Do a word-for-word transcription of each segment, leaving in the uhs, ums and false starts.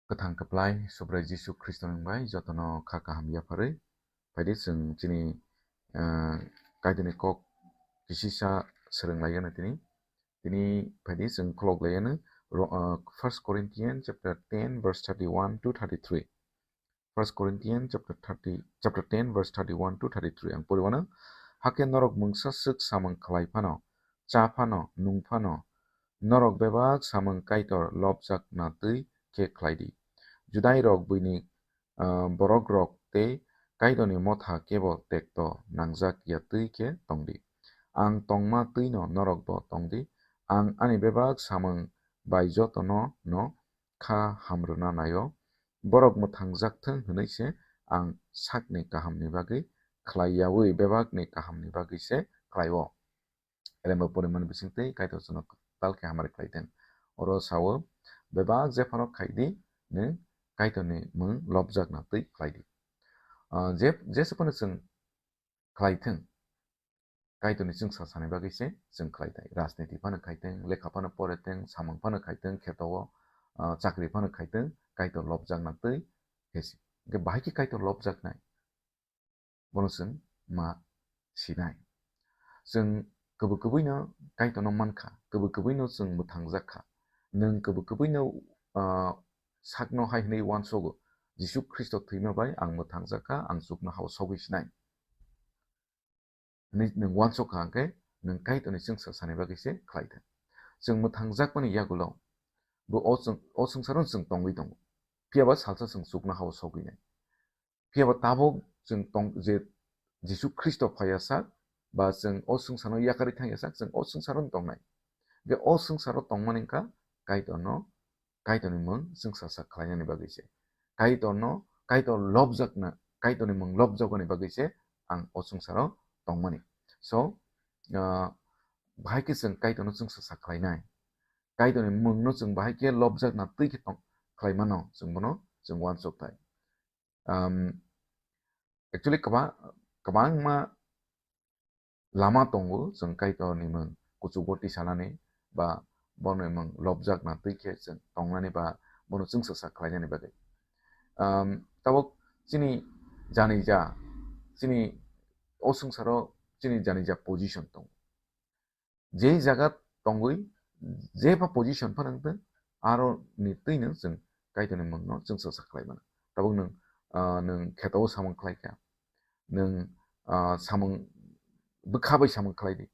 Kwthang kwplai Subrai Jisu Khristoni bai jotono kha kaham yapharwi phaidi chwng chini, ah, Kaitorni kok kisisa swrwng laiyano tini. Tini phaidi chwng khulok laiyano ro-, ah, First Corinthians chapter ten verse thirty-one to thirty-three. First Corinthians chapter thirty, chapter ten verse thirty-one to thirty-three ang poriwano. Hakhe norok mungsa swk samung khlai phano, cha phano, nung phano, norok bebak samung Kaitor lobjakna twi khe khlai di. Judai rok buini, ah, borok rok tei Kaitorni motha kebo tekto nangjak ya twi khe tong di. Ang tongma twino norok bo tong di. Ang ani bebak samung bai jotono no kha hamrwna naio. Borok mwthangjak thung hwnwi se ang sakni kahamni bagwi khlai yaui bebakni kahamni bagwi se khlaio. Elembo porimani bisingtwi Kaitor chwngno kwtal khe hamari khlai thung. Oro sao, bebak jephano khai di, nwng Kaitorni mung lobjakna twi khlai di. Ah, je, jesa phano chwng khlai thung, Kaitorni chwngsa sani bagwi se chwng khlai thai. Rajniti phano khai thung, lekha phano pore thung, samung phano khai thung, kheto o, ah, chakri phano khai thung, Kaitor lobjakna twi khe si. Hwnkhe bahai khe Kaitor lobjaknai? Bono chwng ma sinai. Chwng kwbwi kwbwino Kaitorno mankha, kwbwi kwbwino chwng mwthangjak kha. Nwng kwbwi kwbwino, ah, sakno hai hwnwi uansogo, "Jisu Khristo thwima bai ang mwthangjak kha, ang chuknohao sogwi sinai." Hwnwi nwng uansuk kha hwnkhe nwng Kaitorni chwngsa sani bagwi se khlai thung. Chwng mwthangjakmani yagulo bo o chwng, o swngcharo chwng tongwi tongo. Phiya ba salsa chwng chuknohao sogwi nai. Phiya ba tabuk chwng tong je Jisu Khristo phaiya sak ba chwng o swngcharno yakarwi thangya sak, chwng o swngcharo tongnai. Hwnkhe o swngcharo tongmani wngkha Kaitorno, Kaitorni mung chwngsa sak khlainani bagwi se. Kaitorno, Kaitor lobjakna, Kaitorni mung lobjakmani bagwi se ang o swngcharo tongmani. So, ah, bahai khe chwng Kaitorno chwngsa sak khlainai. Kaitorni mungno chwng bahai khe lobjakna twi khe tong khlai mano, chwng bono chwng uansuk thai. Um, actually, kwba-, kwbangma lama tongo, chwng Kaitorni mung kuchugo tisanani ba bono mung lobjakna twi khe chwng tongnani ba bono chwngsa sak khlainani bagwi. Um, tabuk chini janija, chini o swngcharo chini janija position tongo. Je jaga tongwi, jeba position phano wng thung, aro ni twino chwng Kaitorni mungno chwngsa sak khlai mano. Tabuk nwng, ah, nwng kheto o samung khlai kha, nwng, ah, samung bwkha bai samung khlai di,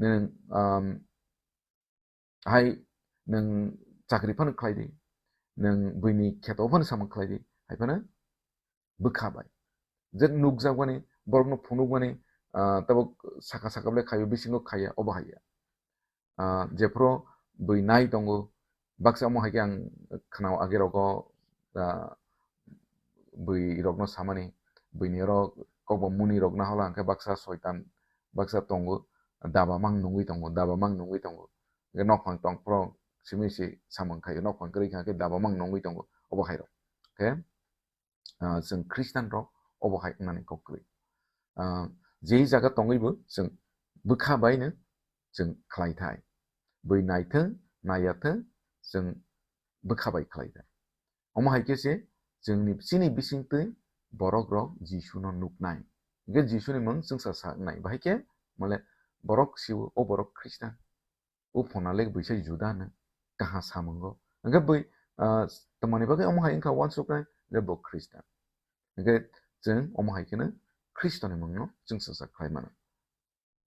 nwng, um, hai nwng chakri phano khlai di, nwng buini kheto phano samung khlai di, hai phano bwkha bai. Je nukjakmani, borokno phunukmani, ah, tabuk saka saka ble khaio, bisingo khaiya, obo haiya. Ah, jephuru bui nai tongo, baksa omo hai khe ang khwnao age rogo, ah, bui rokno samani, buini oro kokbo muni rok nahola hwnkhe baksa soitan, baksa tongo, daba mang nungwi tongo, daba mang nungwi tongo. Hwnkhe nokphang tong phuru simi si samung khaio, nokphang kwrwi kha khe daba mang nungwi tongo, obo hai rok. Khe, ah, chwng Christian rok obo hai wngnani kok kwrwi. Ah, je jaga tongwi bo chwng bwkha bai no chwng khlai thai. Bui naithung, naiyathung, chwng bwkha bai khlai thai. Omo hai khe se chwngni, chini bisingtwi borok rok Jisu no nuknai. Hwnkhe Jisu ni mung chwngsa sa wngnai. Bahai khe male borok sio, o borok Christian. O phona le buisa Juda no kaha samungo. Hwnkhe bui, ah, tamoni bagwi omo hai wngkha uansuknai le bo Christian. Hwnkhe chwng omo hai kheno Khristo ni mungno chwngsa sa khlai mano.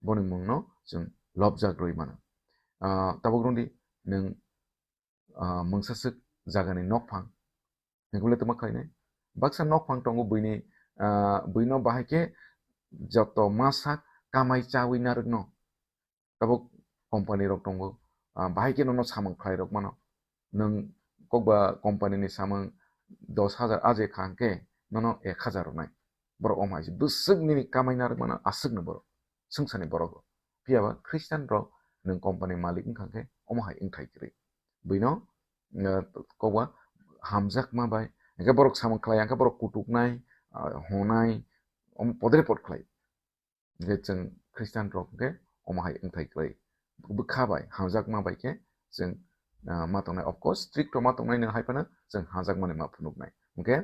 Boni mungno chwng lobjak rwi mano. Ah, tabuk rwngdi nwng, ah, mungsaswk jagani nokphang. Hwnkhe bole tongma khlainai? Baksa nokphang tongo buini, ah, buino bahai khe joto masa kamai chawi narwkno. Tabuk company rok tongo, ah, bahai khe nono samung khlai rok mano. Nwng kokba company ni samung dos hajar aje kha hwnkhe nono ek hajar rwnai. Borok omo hai se bwswk nini kamai narwk mano aswkno borok. Swngcharni borok rok. Phiya ba Christian rok nwng company malik wngkha khe omo hai wngthai kwrwi. Buino, eh, kokba hamjakma bai, hwnkhe borok samung khlai ya, hwnkhe borok kutuknai, ah, honai, omo podre pod khlai. Hwnkhe chwng Christian rok hwnkhe omo hai wngthai kwrwi. Bwkha bai, hamjakma bai khe chwng ah, ma tongnai. Of course, strict rok ma tongnai nwng hai phano chwng hajakmani ma phunuknai. Hwnkhe,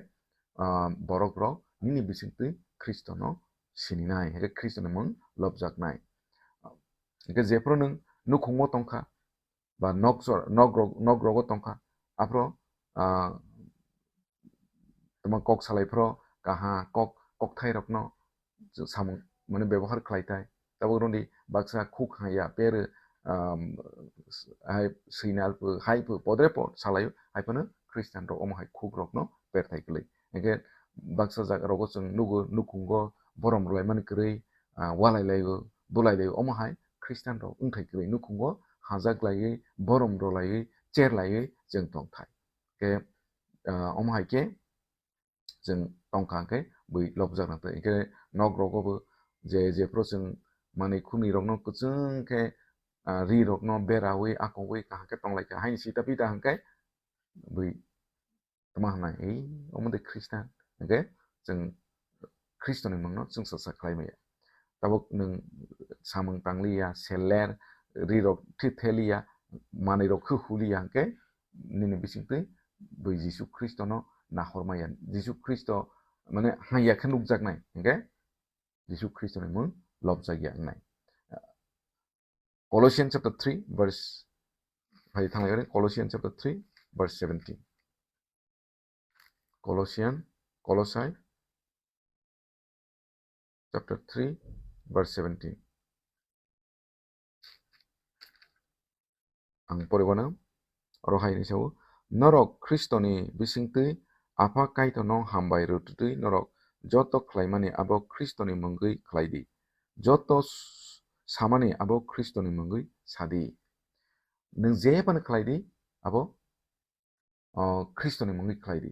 ah, borok rok nini bisingtwi Khristono sininai, hwnkhe Khristoni mung lobjaknai. Hwnkhe jephru nwng nukhungo tongkha, ba nok sor-, nok rok, nok rogo tongkha, aphro, ah, tamo kok salai phro kaha kok, kokthai rokno samung mane bebohar khlai thai. Tabuk roni baksa khuk haya per, um, hai swinal pho, hai pho, podre pod salai, hai phano Christian rok omo hai khuk rokno per thai kwlai. Hwnkhe baksa jaga rogo chwng nugo, nukhungo borom rwlai mani kwrwi, ah, walai laio, bulai laio, omo hai Christian rok wngthai kwrwi nukhungo hajak laiwi, borom rwlaiwi, cher laiwi chwng tong thai. Khe, ah, omo hai khe chwng tongkha hwnkhe bui lobjak nang twi. Hwnkhe nok rogo bo je, jephru chwng manwi khumui rokno kwchwng khe, ah, ri rokno berawi, akongwi kaham khe tonglaikha. Haini sita pita hwnkhe bui tma hwnai, ei, omo de Khristan, hwnkhe chwng Khristoni mungno chwngsa sa khlai maya. Tabuk nwng samung tangliya, seler, ri rok thi theliya, manwi rok khu huliya hwnkhe nini bisingtwi bui Jisu Khristono nahor maya. Jisu Khristo mane haya khe nukjaknai hwnkhe Jisu Khristoni mung lobjakya wngnai. Colossians chapter three verse, phai thang lai, Colossians chapter three verse seventeen. Colossian, Colossae chapter three verse seventeen. Ang poribano, oro hai hinwi sao, "Norok Khristoni bisingtwi Apha Kaitorno hambai rwtwtwi norok joto khlaimani abo Khristoni mungwi khlai di. Joto s-, samani abo Khristoni mungwi sa di." Nwng je phano khlai di, abo, o, Khristoni mungwi khlai di.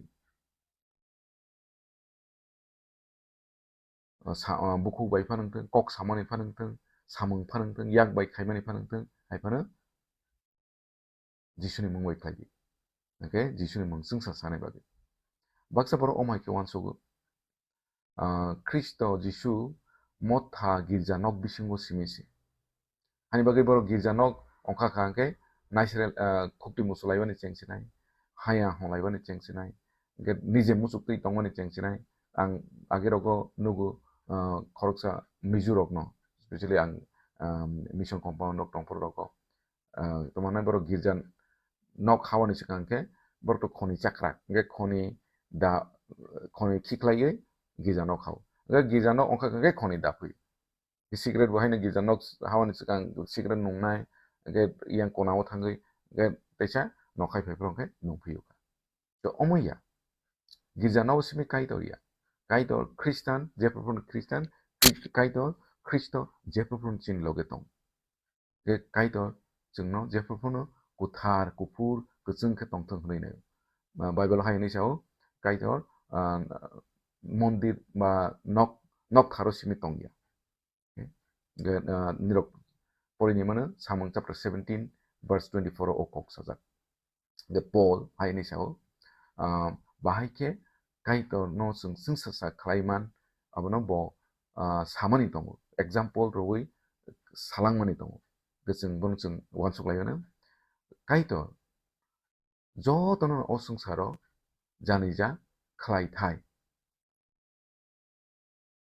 O, sa-, o, bukhuk bai phano wngthung, kok samani phano wngthung, samung phano wngthung, yak bai khaimani phano wngthung, hai phano Jisuni mung bai khlai di. Hwnkhe Jisuni mung chwngsa sanai bagwi. Baksa borok omo hai khe uansugo, ah, Khristo Jisu motha girja nok bisingo simi se. Hani bagwi borok girja nok ongkha kha hwnkhe naisrel, ah, khukti musu laibani cheng sinai, haya hon laibani cheng sinai, hwnkhe nije muchuk twi tongmani cheng sinai. Ang age rogo nugo, ah, khoroksa Mizo rokno, specially ang, ah, mission compound rok tongphuru rogo, ah, tongmani borok girja nok haoni swkang khe borok to khoni chakrak, hwnkhe khoni da, khoni khiklaiwi girja nok hao. Hwnkhe girja nok ongkha khe khoni dapui. Cigarette bo haino girja nok haoni swkang cigarette nungnai, hwnkhe yang konao thangwi, hwnkhe teisa nok hai phai phuru hwnkhe nungphio kha. To omo ya, girja nok simi Kaitor ya. Kaitor Khristan, jephru phano Khristan, Kri-, Kaitor Khristo, jephru phano chini loge tong. Hwnkhe Kaitor chwngno jephru phano kwthar, kuphur, kwchwng khe tongthwng hwnwi nai. Ah, Bible hai hwnwi sao, Kaitor, ah, mondir ba nok, nok tharo simi tongya. Hwnkhe, ah, nirok porini mano Samung chapter seventeen verse twenty-four o kok sajak. The Paul hai hwnwi sao, ah, bahai khe Kaitorno chwng chwngsa sa khlai man, abono bo, ah, samani tongo, example rwui salangmani tongo. Hwnkhe chwng bono chwng uansuk lai mano, Kaitor jotono o swngcharo janija khlai thai.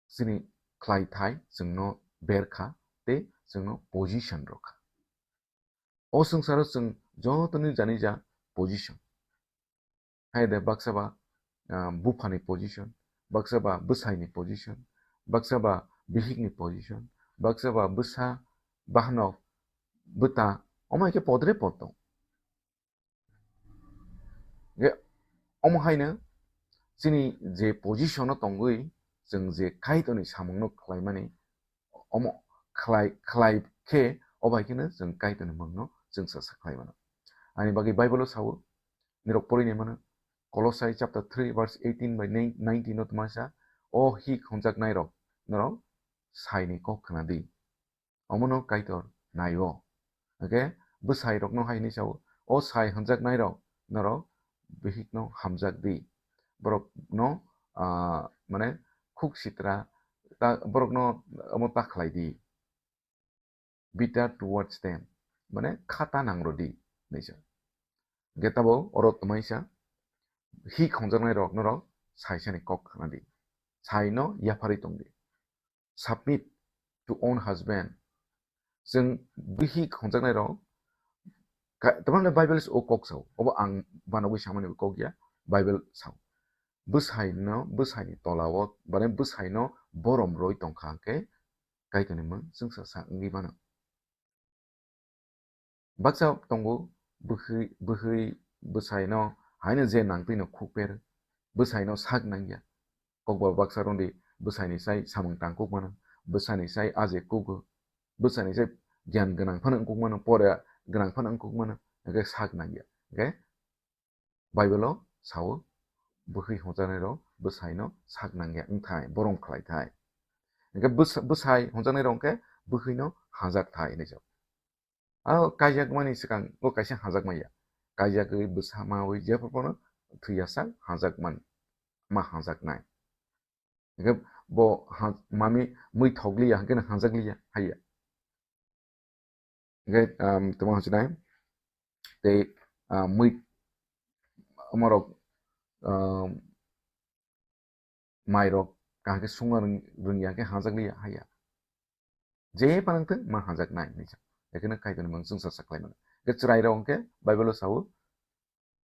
Chini khlai thai chwngno ber kha tei chwngno position rw kha. O swngcharo chwng jotoni janija position. Hai de baksa ba, ah, buphani position, baksa ba bwsaini position, baksa ba bihikni position, baksa ba bwsa, bahanok, bwta, omo hai khe podre pod tong. Hwnkhe omo haino chini je position o tongwi chwng je Kaitorni samungno khlaimani, omo khlai, khlai khe o bai kheno chwng Kaitorni mungno chwngsa sa khlai mano. Ani bagwi Bible o sao, nirok porini mano, Kolosai chapter three verse eighteen by nineteen no tma sa, "O hik hwnjaknairok, norok saini kok khna di." Omono Kaitor nai-o. Hwnkhe bwsai rokno hai hwnwi sao, "O sai hwnjaknai rok, norok bihikno hamjak di. Borokno, ah, mane khuk sitra, ta, borokno omo ta khlai di. Bitter towards them." Mane kha ta nang rw di, hinwi sa. Hwnkhe tabuk oro twmaisa hi khongjaknai rok norok saisani kok khna di, saino yapharwi tong di. Submit to own husband. Chwng bihik hwnjaknai rok, ka-, tamani Bible o kok sao, obo ang banogwi samani kok ya, Bible sao. Bwsaino, bwsaini tolao, mane bwsaino borom rwi tongkha hwnkhe Kaitorni mung chwngsa sa wngwi mano. Baksa tongo bwkhwi, bwkhwi bwsaino haino je nangtwino khukper, bwsaino sak nangya. Kokba baksa rwngdi bwsaini sai samung tangkuk mano, bwsani sai aje kugo, bwsani sai gyan gwnang phano wngkuk mano, pora gwnang phano wngkuk mano, hwnkhe sak nangya. Hwnkhe Bible o sao, bwkhwi hwnjaknai rok bwsaino sak nangya wngthai, borom khlai thai. Hwnkhe bwsa-, bwsai hwnjaknai rok hwnkhe bwkhwino hajak thai hinwi sao. Aro kaijakmani swkang o kaisa hajak maya. Kaijagwi bwsa mawi jephru phano thwiya sak hajak man, ma hajak nai. Hwnkhe bo ha-, mami mui thok liya, hwnkhe no hajak liya, haiya. Hwnkhe, um, tamo hwnsinai, tei, uh, mui omorok, um, mairok kaham khe sungna rwng-, rwngya khe hajak liya, haiya. Je phano wngthung, ma hajak nai hinwi sa. Ekheno Kaitorni mung chwngsa sa khlai mano. Hwnkhe chwrairok hwnkhe Bible o sao,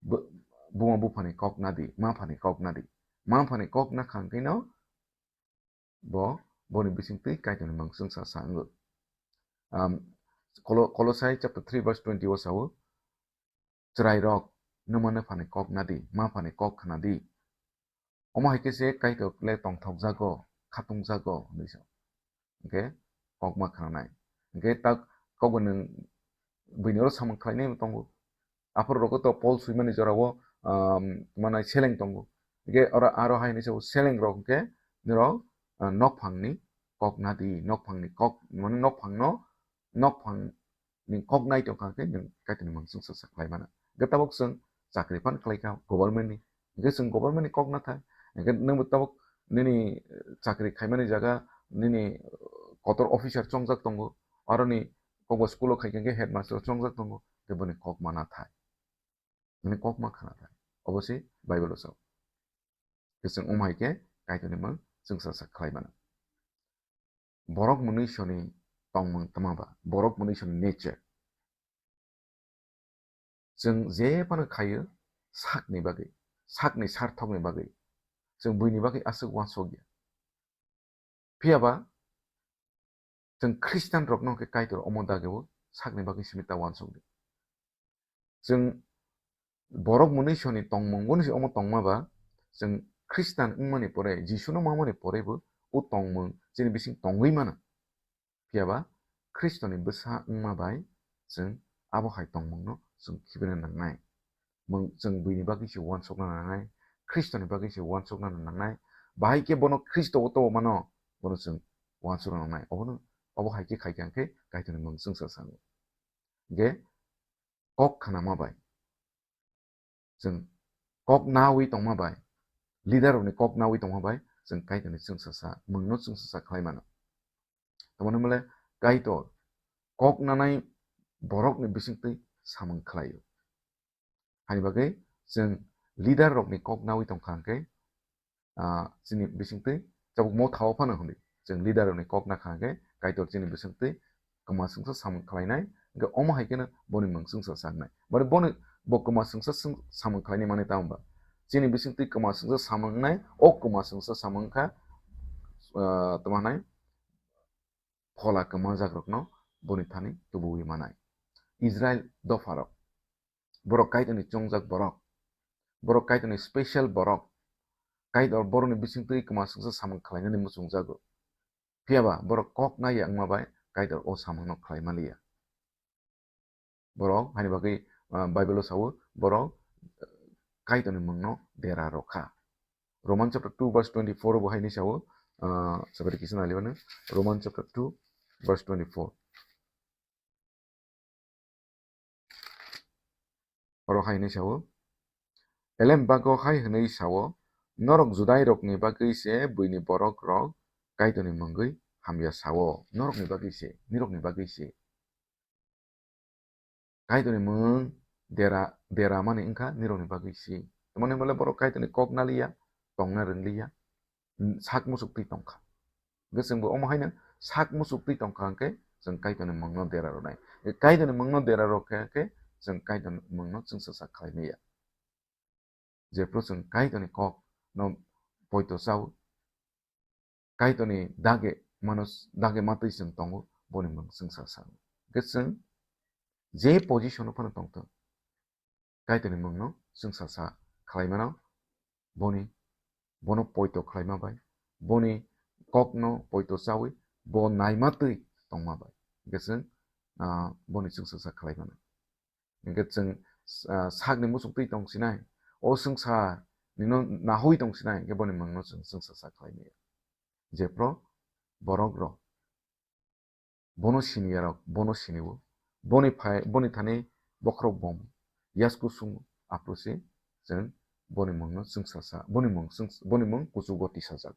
bu-, buma buphani kok nadi, ma phani kok nadi. Ma phani kok nakha hwnkhe no bo, boni bisingtwi Kaitorni mung chwngsa sa wngo. Um, Kolo-, Kolosai chapter three verse twenty o sao, chwrairok, nwma nwphani kok nadi, ma phani kok khnadi. Omo hai khe se Kaitor le tongthokjago, khatungjago hinwi sa. Hwnkhe kokma khnanai. Hwnkhe tak kokbo nwng buini oro samung khlainai tongo. Aphuru rogo to Paul swimani jorao, um, tongmani seleng tongo. Hwnkhe oro aro hai hinwi sao, seleng rok hwnkhe norok, uh, nokphangni kok nadi, nokphangni kok, mane nokphangno, nokphang ni kok nai tongkha khe nwng Kaitorni mung chwngsa sa khlai mano. Hwnkhe tabuk chwng chakri phan khlai kha government ni. Hwnkhe chwng government ni kok nathai. Hwnkhe nwngbo tabuk nini, eh, chakri khaimani jaga nini, eh, kotor officer chongjak tongo. Aroni kokbo school o khai khe headmaster chongjak tongo. Tei boni kok ma nathai. Nini kok ma khna thai. Obo se Bible o sao. Khe chwng omo hai khe Kaitorni mung chwngsa sa khlai mano. Borok mwnwisoni tongmung tma ba, borok mwnwisoni nature. Chwng je phano khaio sakni bagwi, sakni sarthokni bagwi, chwng buini bagwi aswk uansukya. Phiya ba chwng Khristian rokno khe Kaitor omo dageo sakni bagwi simi ta uansukdi. Chwng borok mwnwisoni tongmung, mwnwisi omo tongma ba, chwng Khristian wngmani pore, Jisuno mamani pore bo o tongmung chini bising tongwi mano. Phiya ba Khristoni bwsa wngma bai chwng abo hai tongmungno chwng khibina nangnai. Mung-, chwng buini bagwi se uansukna nangnai, Khristoni bagwi se uansukna nangnai. Bahai khe bono Khristo o tongmano, bono chwng uansukna nangnai. Obono, obo hai khe khai khe ang khe Kaitorni mung chwngsa sango. Hwnkhe kok khnama bai, chwng kok nawi tongma bai, leader rokni kok nawi tongma bai, chwng Kaitorni chwngsa sa, mungno chwngsa sa khlai mano. Tamoni hwnle Kaitor kok nanai borokni bisingtwi samung khlaio. Hani bagwi chwng leader rokni kok nawi tongkha hwnkhe, ah, chini bisingtwi tabuk motha o phano hwnwi chwng leader rokni kok nakha hwnkhe Kaitor chini bisingtwi kwma chwngsa samung khlainai, hwnkhe omo hai kheno boni mung chwngsa saknai. Boni, boni bo kwma chwngsa swng-, samung khlainai manwi tamo ba? Chini bisingtwi kwma chwngsa samung wngnai, o kwma chwngsa samung wngkha, ah, tamo hwnai phola kwmajakrokno boni thani tubuwi manai. Israel dopharok, borok Kaitorni chongjak borok, borok Kaitorni special borok, Kaitor borokni bisingtwi kwma chwngsa samung khlainani muchungjago. Phiya ba borok kok naiya wngma bai Kaitor o samungno khlai manliya. Borok haini bagwi, ah, Bible o sao, borok, eh, Kaitorni mungno dera rw kha. Roman chapter two verse twenty-four bo haini sao, ah, sabari kisa nalibano, Roman chapter two verse twenty-four. Oro haini sao, elem bago hai hwnwi sao, norok Judairokni bagwi se buini borokrok Kaitorni mungwi hamya sao, norokni bagwi se, nirokni bagwi se. Kaitorni mung dera, dera mani wngkha nirokni bagwi si. Tamoni hwnba le borok Kaitorni kok naliya, tongna rwngliya, sak muchuk twi tongkha. Hwnkhe chwngbo omo haino sak muchuk twi tongkha hwnkhe chwng Kaitorni mungno dera rwnai. Kaitorni mungno dera rwkha khe chwng Kaitorni mungno chwngsacha khlai maya. Jephru chwng Kaitorni kok no poito chao, Kaitorni dage mano, dage matwi chwng tongo, boni mung chwngsacha. Hwnkhe chwng je position o phano tongthwng, Kaitorni mungno chwngsacha khlai mano, boni, bono poito khlai ma bai, boni kokno poito chawi, bo naima twi tongma bai. Hwnkhe chwng, ah, boni chwngsacha khlai mano. Hwnkhe chwng, ah, sakni muchuk twi tong sinai, o swngchar nino nahui tong sinai, hwnkhe boni mungno chwng chwngsacha khlai maya. Jephru borok rok bono siniya rok bono siniwo, boni phai, boni thani bokhorok bom yasku sumo, aphuru se chwng boni mungno chwngsacha, boni mung chwng, boni mung kuchugo tisajak.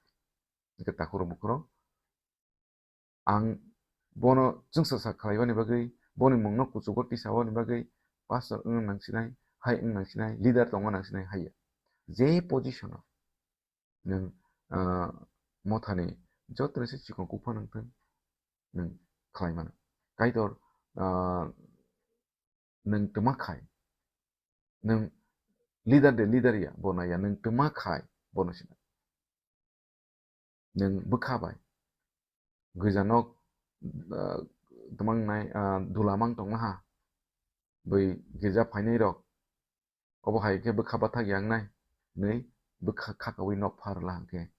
Hwnkhe takhurok bukhurok ang bono chwngsacha khlaibani bagwi, boni mungno kuchugo tisabani bagwi pastor wngna nang sinai, hai wngna nang sinai, leader tongna nang sinai, haiya. Je position o nwng, ah, mothani joto se chikon kukpha nang thung, nwng khlai mano. Kaitor, ah, nwng twma khai, nwng leader de leader ya, bo naiya, nwng twma khai, bono sina. Nwng bwkha bai. Gwijanok, ah, twmang nai, ah, dula mang tongma ha. Bwi girja phainai rok. Obo hai khe bwkha bathak yang nai. Nwi bwkha khakawi nok phar la hwnkhe.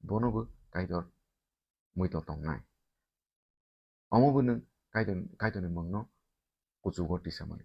Bono bo Kaitor muito tong nai. Omo bo nwng Kaitor, Kaitorni mungno kuchugo tisa mani.